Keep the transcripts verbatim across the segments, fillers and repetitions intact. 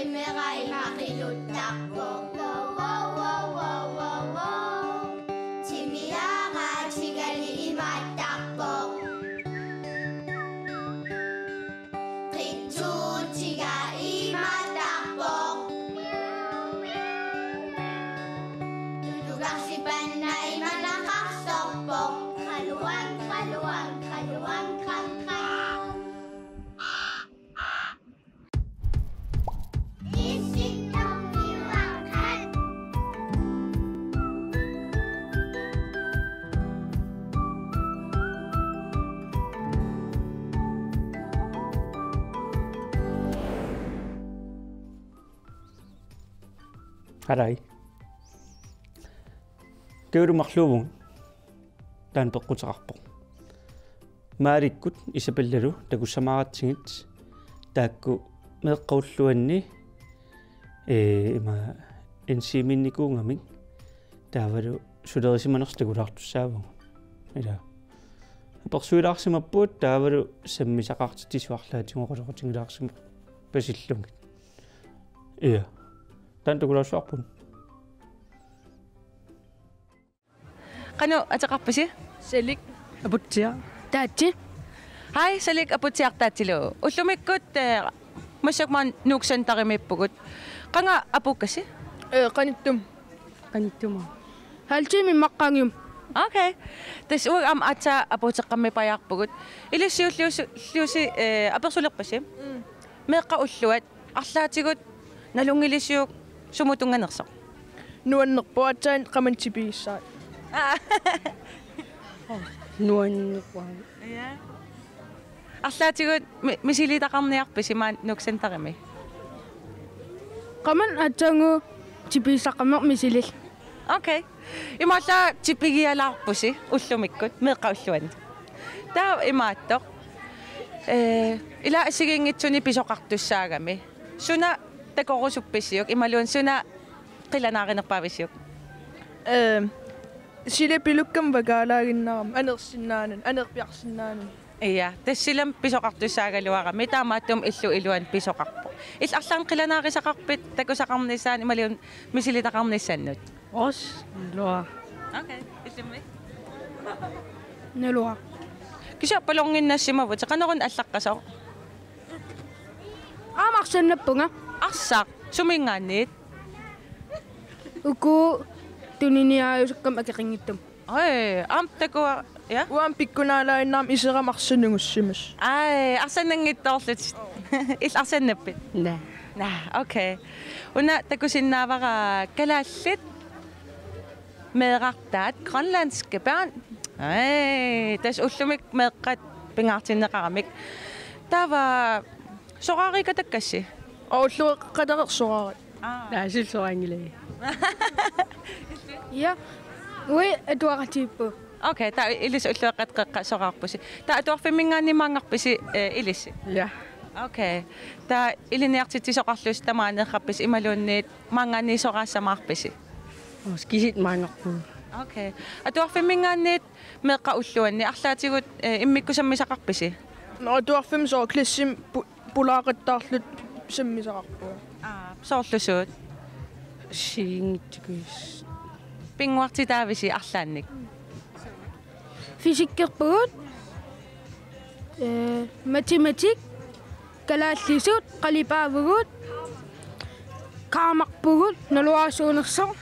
Timera imaqiluttarpoq. Wow, wow, wow, wow, wow, wow. Timiaraatigali imaattarpoq. Qitsuutiga imaattarpoq. Tulugarsipanna imanaqarsorpoq. Qaluan, qaluan, qaluan, qan, qan. Alai. Kingulleq marluuvunga. Taanna peqquteqarpoq. Maalikkut Isabellalu takussamaaratsigit taakku meeqqat ulluanni, ee, ima enzymimiinnikuugamik taavalu sulerisimanersoq takulaartussaavagut. Ila. Apersuilaarsimapput taavalu sammisaqartitsisut arlaatigut oqaloqatigilaarsimappasillugit. Ila. Taanna takulaassavarput. Qanoq ateqarpisi? Salik. Aputsiaq. Taatsi. Hej, Salik Aputsiaq Taatsilu. Ullumikkut, eh, massakkut maani Nuuk Centerimiippugut. Qanga apuukkassi? Eh, qanittumi. Qanittumi. Halv time immaqa qangiuma. Okay. Tassa uagut aamma aatsaat apuuteqqammerpajaarpugut. Ilissi ullusi, ullusi, eh, apersulerpasi? Mm. Meeqqat ulluat arlaatigut nalunngilisiuk sumut tunnganersoq? Nuannerpoq, aatsaat qamani tipigissavat. Aa. Nuannerpoq. Ja. Arlaatigut mi-, misilitaqarniarpisi maani Nuuk Centerimi? Qamani aatsaannguaq tipigissaqqammerpoq misilillugu. Okay. Imaallaat tipigialaarpusi ullumikkut meeqqat ulluanni. Taava imaattoq. Eh, ila assigiinngitsunik pisoqartussaagami. Suna takorusuppisiuk, imaluunniit suna qilanaarinerpaavisiuk? Eh, sila pilukkamik vakaalaaginnarama, anersinnaaneq, anerpiarsinnaaneq. Ja, tassa silami pisoqartussaagaluarami, taamaattumik illup iluani pisoqarpoq. Illit arlaannik qilanaarisaqarpit takusaqarnissaanut imaluunniit misilitaqarnissannut? Os, naluara. Okay, illimmi? Naluara. Kisianni appalunnginnassimavutit, qanoruna allaqqasoq? Aamma arsannappunga. Arsaq, suminngaanniit? Uku tuniniaajusukkamik akeqanngitsumik. Oj, aamma takuara, ja? Uanga pikkunaalaaginnarama iserama arsaannugussimas. Aj, arsannanngitsoorlutit. Illit arsannappit? Naa. Naa, okay. Una takusinnaavara kalaallit meerartaat, grønlandske børn. Aj, tassa ullumikkut meeqqat pingaartinneqaramik. Taava soraarikatakkassi? Ullueqatareersoraara. Aa. Naa, suli soraanngilai. Ja. Ui, atuaqatigiippugut. Okay, taava ilissi ullueqat qeqqa soraarpusi. Taava atuarfimminngaanniit maanngarpisi, eh, ilissi? Ja. Okay. Taava ilinniartitsisoqarlusi tamaani eqqarpisi imaluunniit maanngaanniit soraassamaarpisi? Os, kisit maanngarpugut. Okay. Atuarfimminngaanniit meeqqat ulluanni arlaatigut, eh, immikkut sammisaqarpisi? Nå, atuarfimmi soorlu klassimi pu-, pulaaqattaarluta sammisaqarpunga. Aa, soorlu suut? Siingitsukuis. Pinnguartitaavisi arlaannik? Fysikkerpugut, eh, matematik, kalaallisut, qalipaavugut, kaamarpugut, naluara suunersoq.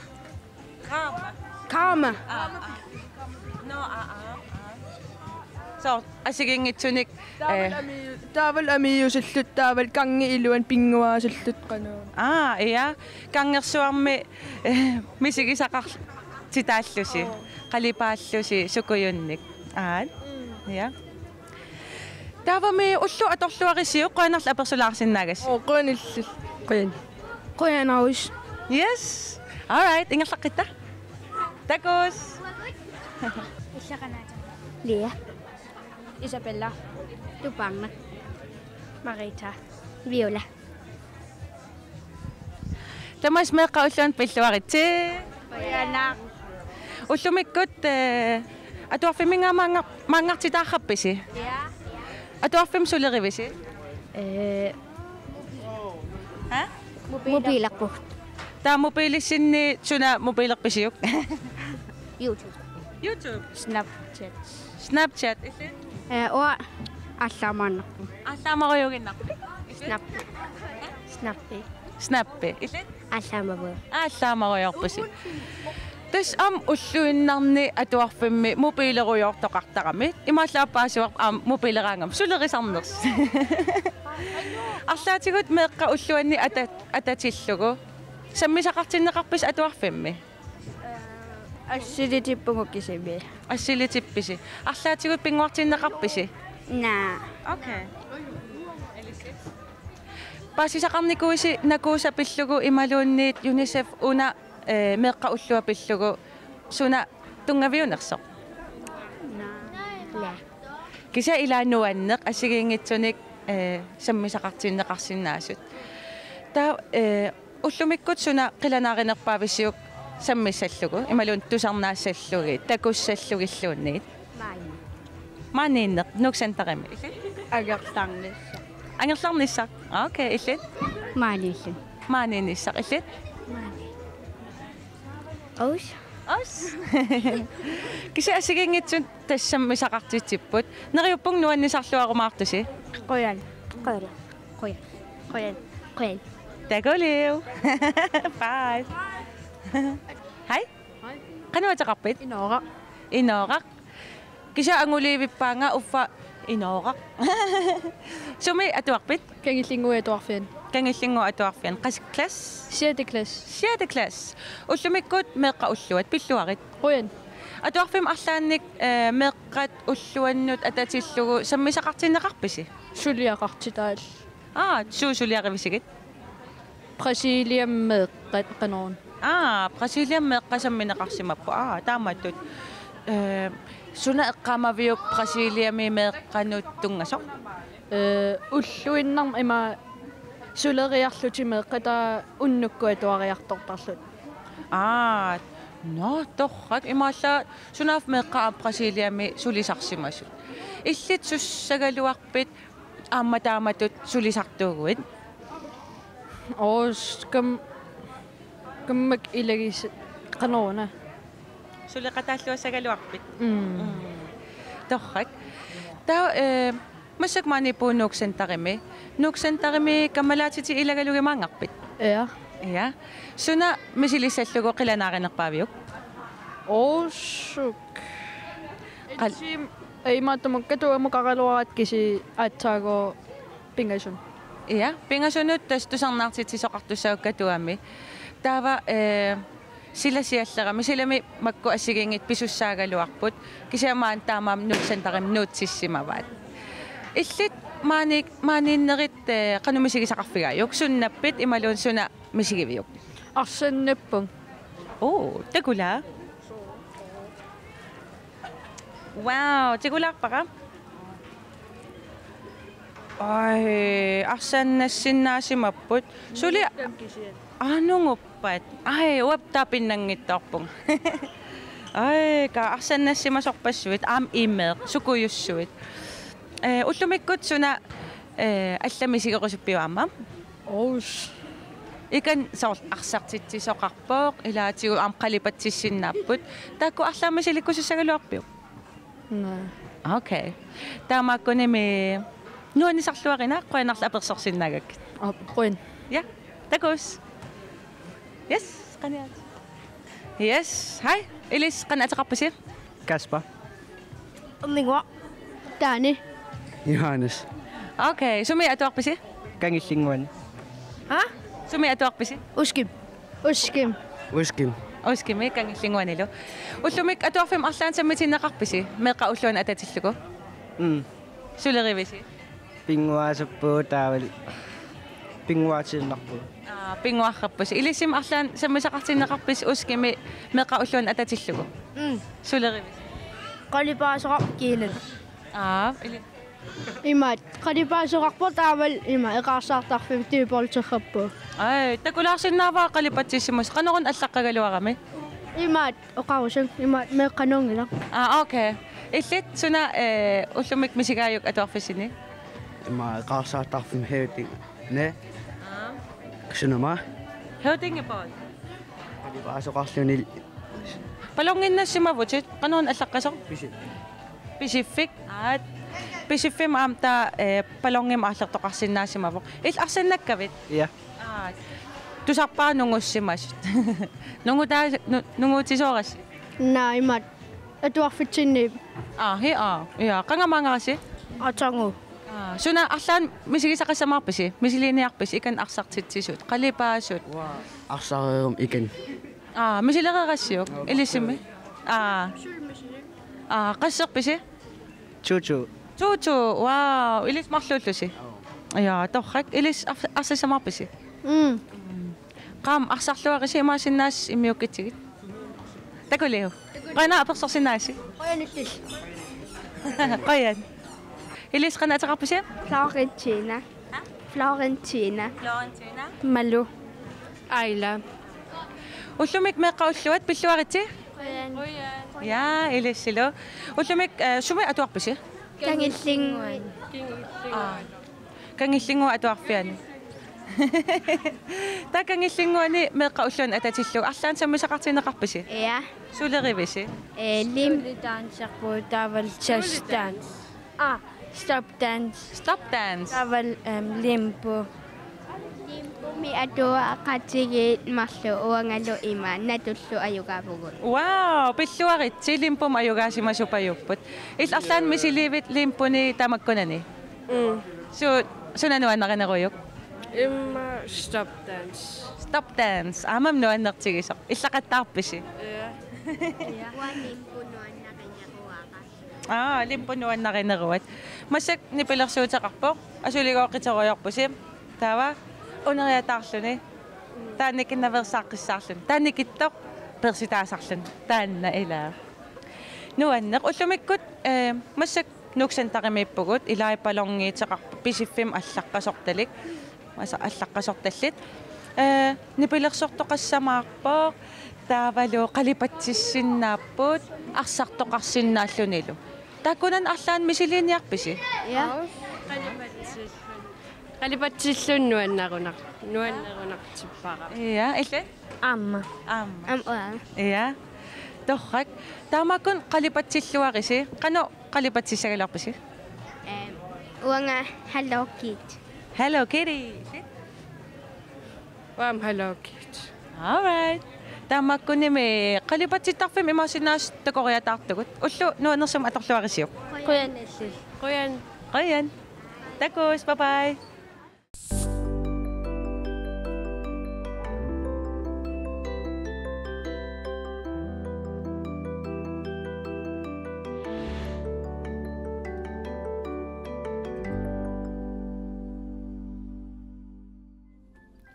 Kaama. Kaama. Aa, aa. Nå, aa, aa, aa. So, assigiinngitsunik, taavalu eh, amii-, taavalu amiiusilluta, taavalu gangip iluani pinnguaasilluta qanoq. Aa, ja. Gangersuarmi, eh, misigisaqartitaallusi. Oo. Qalipaallusi sukujunnik. Aat. Mm. Ja. Taavami ulloq atorluarisiuk, qujanarlu apersulaarsinnaagassi. Oo, qujanillu. Qujan. Qujanarujussuaq. Yes. All right, ingerlaqqitta. Takuss. Lia. Isabella. Tupaannaq. Marita. Viola. Tamassi meeqqat ulluanni pilluaritsi. Qujanaq. Ullumikkut, eh, atuarfimminngaanniit maanngar-, maanngartitaarpisi? Ja. Atuarfimmi sulerivisi? Eh. Ha? Mobiilerpugut. Taava mobiilissinni suna mobiilerpisiuk? YouTube. YouTube. Snapchat. Snapchat, illit? Eh, uanga aallaamaannarpunga. Aallaamarujuuginnarpit? Snap. Snappi. Snappi, illit? Aallaamavugut. Aallaamarujoorpusi. Tassa aamma ulluinnarni atuarfimmi mobiilerujoortoqartarami. Imaallaat paasivarput aamma mobiileraangama sulerisarnersoq. Arlaatigut meeqqat ulluanni ata-, atatillugu. Sammisaqartinneqarpisi atuarfimmi? Assilitippugut kisimi. Assilitippisi. Arlaatigut pinnguartinneqarpisi? Naa. Okay. Paasisaqarnikuuisi NAKUUSA pillugu imaluunniit UNICEF una, eh, meeqqat ulluat pillugu suna tunngaviunersoq? Naa. Kisianni ilaa nuanneq assigiinngitsunik, eh, sammisaqartinneqarsinnaasut. Taava, eh, ullumikkut suna qilanaarinerpaavisiuk sammissallugu, imaluunniit tusarnaassallugit, takussallugilluunniit? Maani. Maaniinneq, Nuuk Centerimi. Angerlarnissaq. Angerlarnissaq. Ah, okay, illit? Maaniilluni. Maaniinnissaq, illit? Maani. Aus. Aus. Kisianni assigiinngitsut tassa sammisaqartitsipput. Neriuppunga nuannisarluarumaartusi. Qujan. Qujan. Qujan. Qujan. Qujan. Takuliuk. Bye. Hej. Hej. Qanoq ateqarpit? Inooraq. Inooraq. Kisianni anguliivippaanga uffa Inooraq. Sumi atuarpit? Kangillinnguit Atuarfiani. Kangillinnguit Atuarfiani. Qasik klasse? Sjette klasse. Sjette klasse. Ullumikkut meeqqat ulluat pilluarit. Qujan. Atuarfimmi arlaannik, eh, meeqqat ulluannut atatillugu sammisaqartinneqarpisi? Suliaqartitaallu. Aa, suut suliarivisigit? Brasiliami meeqqat qanoruna. Aa, Brasiliami meeqqat sammineqarsimapput. Aa, taamatut. Eh, suna eqqaamaviuk Brasiliami meeqqanut tunngasoq? Eh, ulluinnarni ima suleriarlutik meeqqat taava unnukkut atuariartortarlutik. Aa, nå, torrak, imaallaat sunaaffa meeqqat aamma Brasiliami sulisarsimasut. Illit sussagaluarpit aamma taamatut sulisartuuguit? Oos, kam-, kammak ilagis-, qanoruna. Suleqataalluassagaluarpit? Mm. Mm. Torrak. Taava, eh, massakkut maaniippugut Nuuk Centerimi. Nuuk Centerimi kammalaatitit ilagalugimaanngarpit? Ja. Ja. Suna misilissallugu qilanaarinerpaaviuk? Oosuk. Qal- Itsim-, ei, imaattumut Katuamut qaqaluarat kisiat aatsaat pingasunut. Ja, pingasunut tassa tusarnaartitsisoqartussaavutit Katuami. Taava, eh, sila siallerami, silami makku assigiinngitsut pisussaagaluarput. Kisianni maani taamaammat Nuuk Centerimi nuutsissimavaat. Illit maani-, maaniinnerit, eh, qanoq misigisaqarfigaajuk? Sunnappit imaluunniit suna misigiviuk? Arsannappunga. Oo, takulaaq. Wow, takulaarpara. Ai, arsannassinnaasimapput. Suli anunguppat. Ai, uanga taava pinnanngitsoorpunga. Ai, ka arsannassimasorpassuit, aamma imeq, sukujussuit. Eh, ullumikkut suna, eh, allamik misigerusuppiuk aamma? Oos. Ikani soorlu arsartitsisoqarpoq, ilaatigut aamma qalipatsissinnaapput. Taakku arlaat misilikkusussagaluarpiuk? Naa. Okay. Taamaakkunimi nuannisarluarina, qujanarlu apersorsinnaagakkit. Aap, qujan. Ja, takuss. Yes, qaniat. Yes, hej. Ilissi qanoq ateqarpisi? Kasper. Unnguaq. Taani. Johannes. Okay, sumi atuarpisi? Kangillinnguani. Ha? Sumi atuarpisi? Uskim. Uskim. Uskim. Uskimi Kangillinnguanilu. Ullumikkut atuarfimmi arlaannik sammitinneqarpisi? Meeqqat ulluanut atatillugu. Mm. Sulerivisi? Pinnguaasuppugut taavalu pinnguaatiinnarpugut. Aa, pinnguarrappusi. Ilissimi arlaannik sammisaqartinneqarpisi Uskimi meeqqat ulluanut atatillugu? Mm. Sulerivisi? Qalipaasoqarpoq kiinani. Aa, ili-. Imaat, qalipaasoqarpoq taavalu ima eqaarsaartarfimmi tiiporliterrappugut. Ai, takulaarsinnaavara qalipatsissimasut. Qanoruna allaqqagaluarami? Imaat, oqarusuppunga, imaat meeqqanunngilaq. Aa, okay. Illit suna, eh, ullumikkut misigaajuk atuarfissinni? Ima eqaarsaartarfimmi Høvding. Ne? Aa. Sunama. Høvdingebold. Qalipaasoqarluni. Ballonginnassimavutit, qanoruna allaqqasoq? Pisi-. Pisiffik. Aat. Pisiffimmi aamma taava, eh, ballonimik aallertoqarsinnaasimavoq. Illit arsannakkavit? Ja. Aat. Tusarpara nungussimasut. Nungutaa-, nu-, nunguutisoorassi? Naa, imaattoq. Atuarfitsinni. Aa, hi, aa. Ja, qanga maanngarassi? Atangu. Aa, suna arlaannik misigisaqassamaarpisi? Misiliiniarpisi ikanneq arsartitsisut, qalipaasut? Uanga arsareeruma ikanneq. Aa, misilereerassiuk? Aa, ilisimi? Aa. Aa, qasserpisi? Tutu. Tutu, wow, ilissi marluullusi? Ja, torrak, ilissi ars-, arsassamaarpisi? Mm. Qaammat arsarluarisi imaassinnaavoq immiukkutsigit. Takuliuk. Qanoq apersorsinnaavisi? Qujanaq. Qujan. Ilissi qanoq ateqarpisi? Florentina. Ha? Florentina. Florentina. Malu. Aila. Ullumikkut meeqqat ulluat pilluaritsi? Qujan. Ja, ilissilu. Ullumikkut, eh, sumi atuarpisi? Kangillinnguani. Aa. Kangillinnguani atuarfiani. Taava Kangillinnguani meeqqat ulluanni atatillugu arlaannik sammisaqartinneqarpisi? Ja. Sulerivisi? Eh, lim-. Stole dancerput taavalu just dance. Aa, stop dance. Stop dance. Taavalu, em, limbo. Limbomi atuaqatigiit marluk uangalu ima natullu ajugaavugut. Wow, pilluaritsi, limbomik ajugaasimasut pajupput. Illit arlaannik misiliivit limboni tamakkunani? Mm. Su-, suna nuannarinerujuk? Immaqa stop dance. Stop dance. Aammami nuannertigisoq. Illaqattaarpisi? Ja. Uanga limbo nuannarineruara. Aa, limbo nuannarineruat. Massakkut nipilersuuteqarpoq. Asuligooqqiterujoorpusi. Taava uneriataarluni. Taanna nikinnaveersaaqqissaarluni. Taanna nikittoq peersitaasarluni. Taanna ilaa. Nuanneq ullumikkut, eh, massakkut Nuuk Centerimiippugut, ilai ballongiuteqarpoq Pisiffimmi allaqqasortalik. Massa allaqqasortallit. Eh, nipilersortoqassamaarpoq, taavalu qalipatsissinnaapput, arsartoqarsinnaallunilu. Taakkunani arlaannik misiliiniarpisi? Ja. Qalipatsilluunniit nuannerunar-, nuannerunartippara. Ja, illit? Aamma. Aamma. Aamma, aamma. Ja. Torrak. Taamaakkut qalipatsilluarisi. Qanoq qalipatsissagaluarpisi? Em, uanga Hello Kitty. Hello Kitty. Uanga Hello Kitty. All right. Taamaakkunimi qalipatsittarfimmik imaassinnaavoq takoriataartugut. Ulloq nuannersumik atorluarisiuk. Qujanarli. Qujan. Qujan. Takuss, bye bye.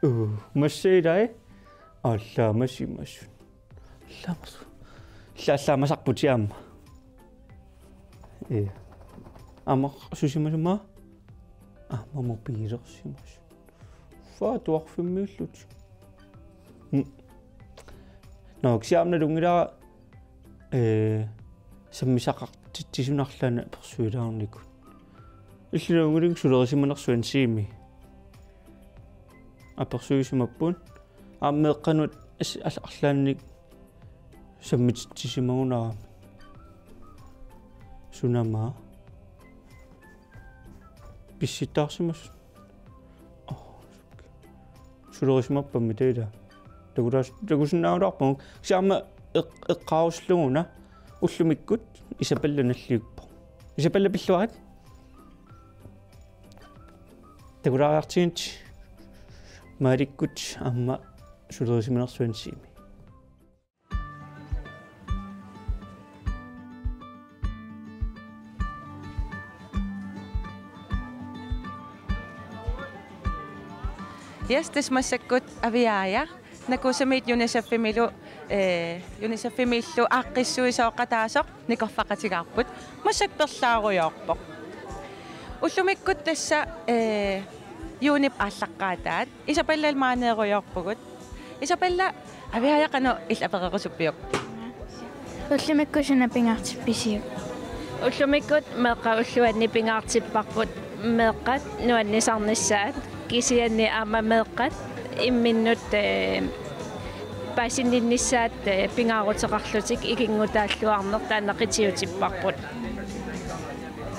Uu, massakkut ilai. Allaamasimasut. Allaamasu-, alla-, allaamasarputit aamma. Ee. Aamma susimasuma. Aamma mobiilersimasut. Faa atuarfimmiillutik. Mm. Nå, kisianni aamma nalunngilara, ee, sammisaqartitsisunut arlaannik apersuilaarnikut. Illit nalunngilatit sulerisimanersuansiimi. Apersuisimapput. Aamma meeqqanut as-, al-, arlaannik sammititsisimaguna aamma. Sunama. Pissittaarsimasut. Oh. Sulerisimappammi taava. Takulaas-, takusinnaagaluarpagut. Kisianni aamma eq-, eqqaarusulluguna ullumikkut Isabella nalliuppoq. Isabella pilluarit. Takulaariartiginngitsi. Maalikkut aamma sulerisimanersuansiimi. Yes, tassa massakkut Aviaja. Nakuussamiit UNICEF-imilu, eh, UNICEF-imiillu aaqqissuisoqataasoq nikorfaqatigaarput. Massakkut perlaarujoorpoq. Ullumikkut tassa, eh, juunip aallaqqaataat. Isabellalu maaneerujoorpugut. Isabella, Aviaja qanoq illit apereerusuppiuk? Ullumikkut suna pingaartippisiuk? Ullumikkut meeqqat ulluanni pingaartipparput meeqqat nuannisarnissaat, kisianni aamma meeqqat Imminnut, eh, paasinninnissaat, eh, pingaaruteqarlutik ikinngutaalluarneq taanna qitiutipparput.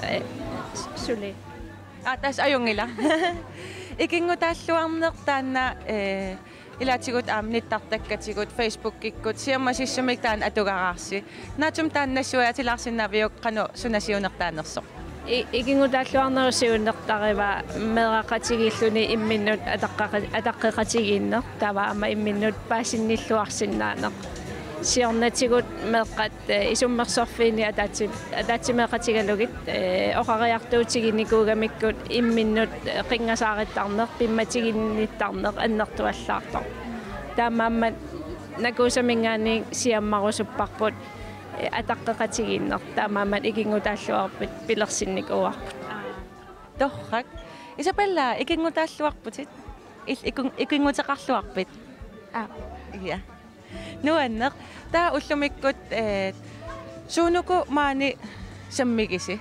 Eh, suli. Aa, tassa ajunngilaq. Ikinngutaalluarneq taanna, eh, ilaatigut aamma nittartakkatigut Facebookikkut siammasissumik taanna atugaraarsi. Naatsumik taanna nassuiaatilaarsinnaaviuk qanoq suna siunertaanersoq? I-, ikinngutaalluarnerup siunertarivaa meeraqatigiilluni imminnut ataqqeqa-, ataqqeqatigiinneq, taava aamma imminnut paasinnilluarsinnaaneq. Siornatigut meeqqat, eh, isummersorfiini ataatsi-, ataatsimeeqatigalugit, eh, oqariartuutiginikuugamikkut imminnut, eh, qinngasaarittarneq, pimmatiginnittarneq annertuallaartoq. Taamaammat Nakuusaminngaanniit siammarusupparput, eh, ataqqeqatigiinneq, taamaammat ikinngutaalluarput pilersinnikuuarput. Torrak. Isabella, ikinngutaalluarputit? Il-, ikun-, ikinnguteqarluarpit? Aa. Ja. Nuanneq. Taava ullumikkut, eh, suunuku maani sammigisi?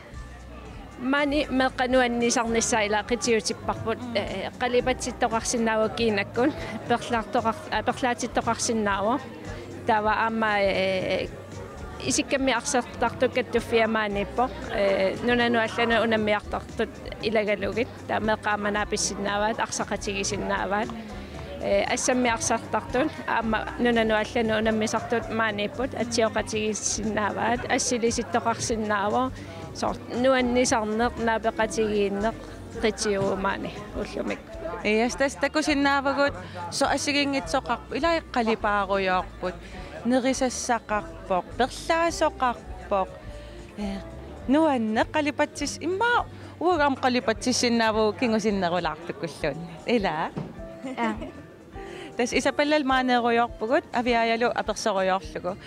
Maani meeqqat nuannisarnissaat ilaa qitiutipparput, mm, eh, qalipatsittoqarsinnaavoq kiinakkut, perlaartoqar-, aa, perlaatittoqarsinnaavoq. Taava aamma, eh, isikkammi arsartartut kattuffia maaniippoq, eh, nunanut allanut unammisartartut ilagalugit. Taava meeqqat aamma naapissinnaavaat, arsaqatigisinnaavaat. Eh, assammi arsartartut aamma nunanut allanut unammisartut maaniipput, atsioqatigiissinnaavaat, assilisittoqarsinnaavoq. Soorlu nuannisarneq, naapeqatigiinneq, qitiuvoq maani ullumikkut. Yes, tassa takusinnaavagut, soorlu assigiinngitsoqarpoq, ilaa qalipaarujoorput, nerisassaqarpoq, perlaasoqarpoq. Eh, nuanneq qalipatsis-, immaqa uagut aamma qalipatsissinnaavagut kingusinnerulaartukulluunniit. Ilaa? Aa. Tassa Isabellal maaneerujoorpugut, Aviaajalu apersorujoorlugu.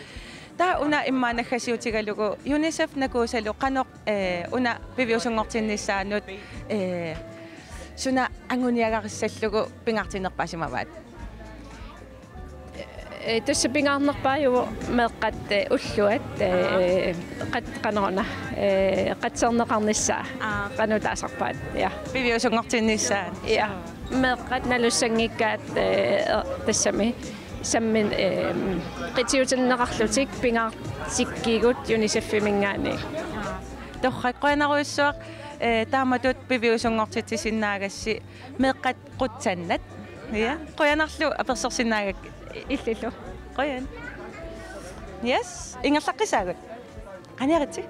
Taava una immaqa naggasiutigalugu, UNICEF Nakuusalu qanoq, eh, una piviusunngortinnissaanut, eh, suna anguniagarissallugu pingaartinnerpaasimavaat? Eh, tassa pingaarnerpaajuvoq meeqqat, eh, ulluat, eh, qat-, qanoruna, eh, qatserneqarnissaa. Aa. Qanoq taasarpaat, ja. Piviusunngortinnissaat. Ja. Meeqqat nalussanngikkaat, eh, tassami sammi-, eh, qitiutinneqarlutik pingaartikkigut UNICEF-iminngaanniit. Torrak, qujanarujussuaq, eh, taamatut piviusunngortitsisinnaagassi, meeqqat qutsannat. Ja, qujanarlu apersorsinnaagakkit. Illillu. Qujan. Yes, ingerlaqqissaagut. Qaniaritsi.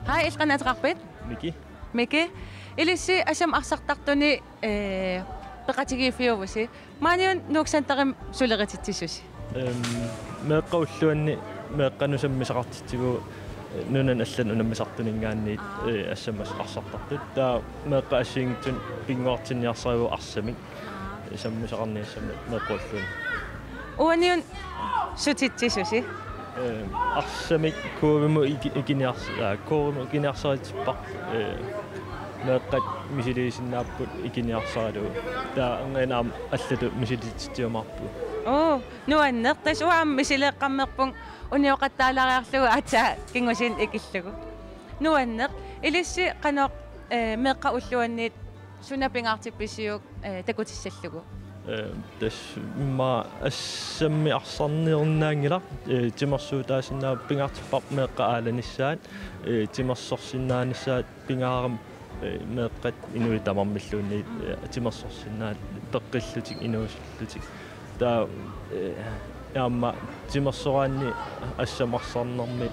Hej, illit qanoq ateqarpit? Miki. Miki. Ilissi assammi arsartartuni, eh, peqatigiiffiuvusi. Maaniuna Nuuk Centerimi suleritsitsisusi. Ehm, meeqqat ulluanni meeqqanut sammisaqartitsivugut, eh, nunanut allanut unammisartuninngaanniit, aa, eh, assammi arsartartut. Taava meeqqat assigiinngitsunik pinnguartinniarsarivugut arsamik. Aa. Sammisaqarniassammat meeqqat ulluanni. Uaniuna sutitsisusi? Eh, arsamik Kuuvimut iki-, ikiniars-, aa, Kuuvimut ikiniarsaritsippara, eh, meeqqat misiliisinnaapput ikiniarsaralugu. Taava angajoqqaat aamma allatut misilitsitsiumaarpugut. Oo, nuanneq. Tassa uanga aamma misileeqqammerpunga unioqattaalaariarlugu aatsaat kingusinneq ikillugu. Nuanneq. Ilissi qanoq, eh, meeqqat ulluanniit suna pingaartippisiuk, eh, takutissallugu? Eh, tassa immaqa assammi arsarniorinaanngilaq, eh, timersuutaasinnaavoq, pingaartipparput meeqqat aalanissaat, eh, timersorsinnaanissaat pingaarami, eh, meeqqat inuit tamarmilluunniit, eh, timersorsinnaat peqqillutik inuusullutik. Taava, eh, aamma timersoraanni assammi arsarnermi,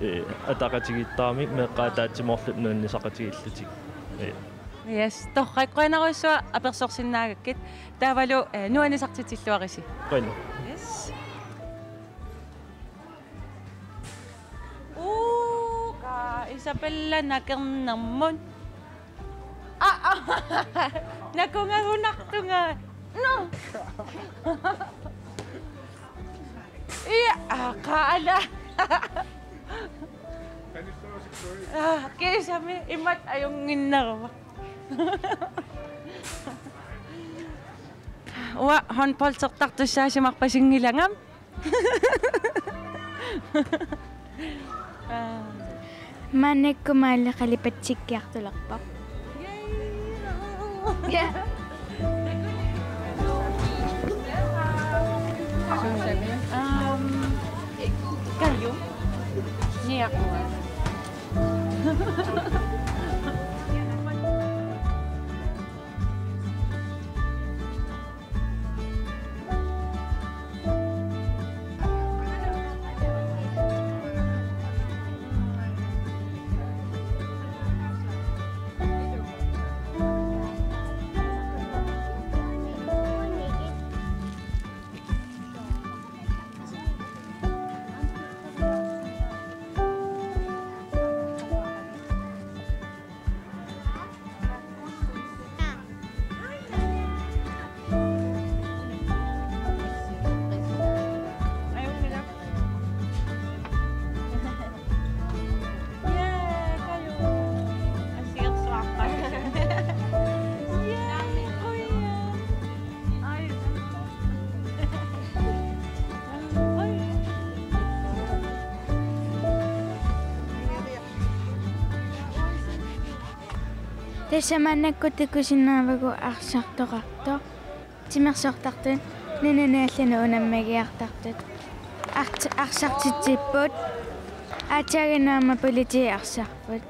eh, ataqatigiittarami meeqqat ataatsimoorlutik nuannisaqatigiillutik. Eh. Yes, torrak, qujanarujussuaq apersorsinnaagakkit. Taavalu, eh, nuannisartitsilluarisi. Qujan. Yes. Uuka, Isabella nakernermut. Aa, aa. Nakungagunartunga. No. Ia, aa, qaala. Aa, kiisami imatut ajunnginnerma. Uanga håndboldertartussaasimarpasinngilanga. Maannakkut Maali qalipatsikkiartulerpoq. Ja. Øhm, Kaju. Ja. Tassa maannakkut takusinnaavagut arsartoqartoq. Timersortartut, nunanut allanut unammigiartartut. Ars-, arsartitsipput. Aatsaaginnaq aamma politiit arsarput.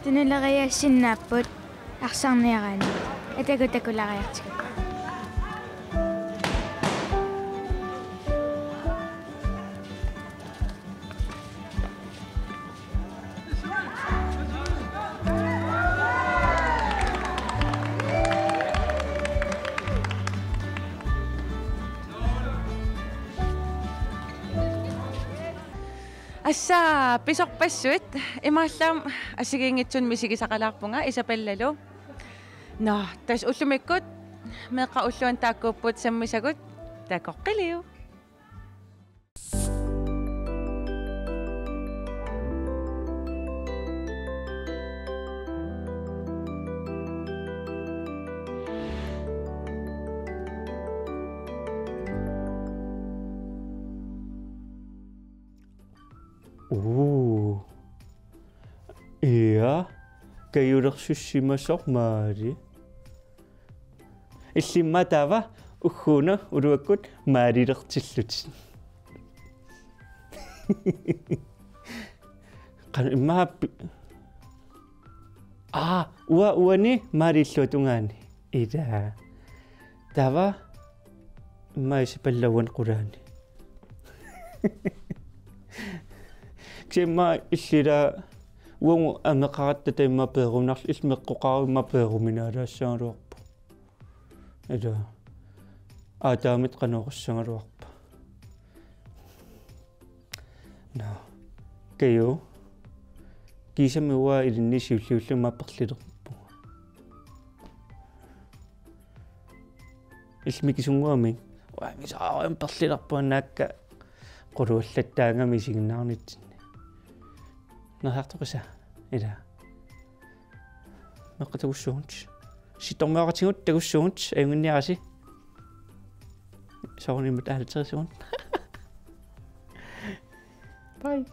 Tunuleriaassinnaapput arsarniaraanni. Atagu takulaariartigu. Assa, pisorpassuit, imaallaat assigiinngitsunik misigisaqalaarpunga Isabellalu. Nå, tassa ullumikkut meeqqat ulluanut taakkuupput sammisagut, takoqqiliuk. Uu. Ja, kajulersussimasoq Maali. Illimmi taava ugguuna uluakkut Maalilertillutit. Qanoq immaqa pi-, aa, uanga uani Maali illuatungaani. Ila. Taava immaqa Isabella uani qulaani. Kisianni immaqa illit ila uagut ameqaratta taava immaqa peerunarlugu, illit meqqoqaruit immaqa peeruminaalaassagaluarpoq. Ila. Aataamit qanoq oqassagaluarpa. Nå. Kaju. Kiisami uanga ilinnut siulliullunga perlilerpunga. Illit mikisunnguamik. Uanga mikisaarujussuarmik perlilerpunga, naakka quluallattaagami isiginnaarnitsinni. Neriartoqisa. Ila. Meeqqat takussuugut. Sitsormiuaqatigut takussuugut, ajunnginniarisi. Soorunami aalaterisugut. Bye.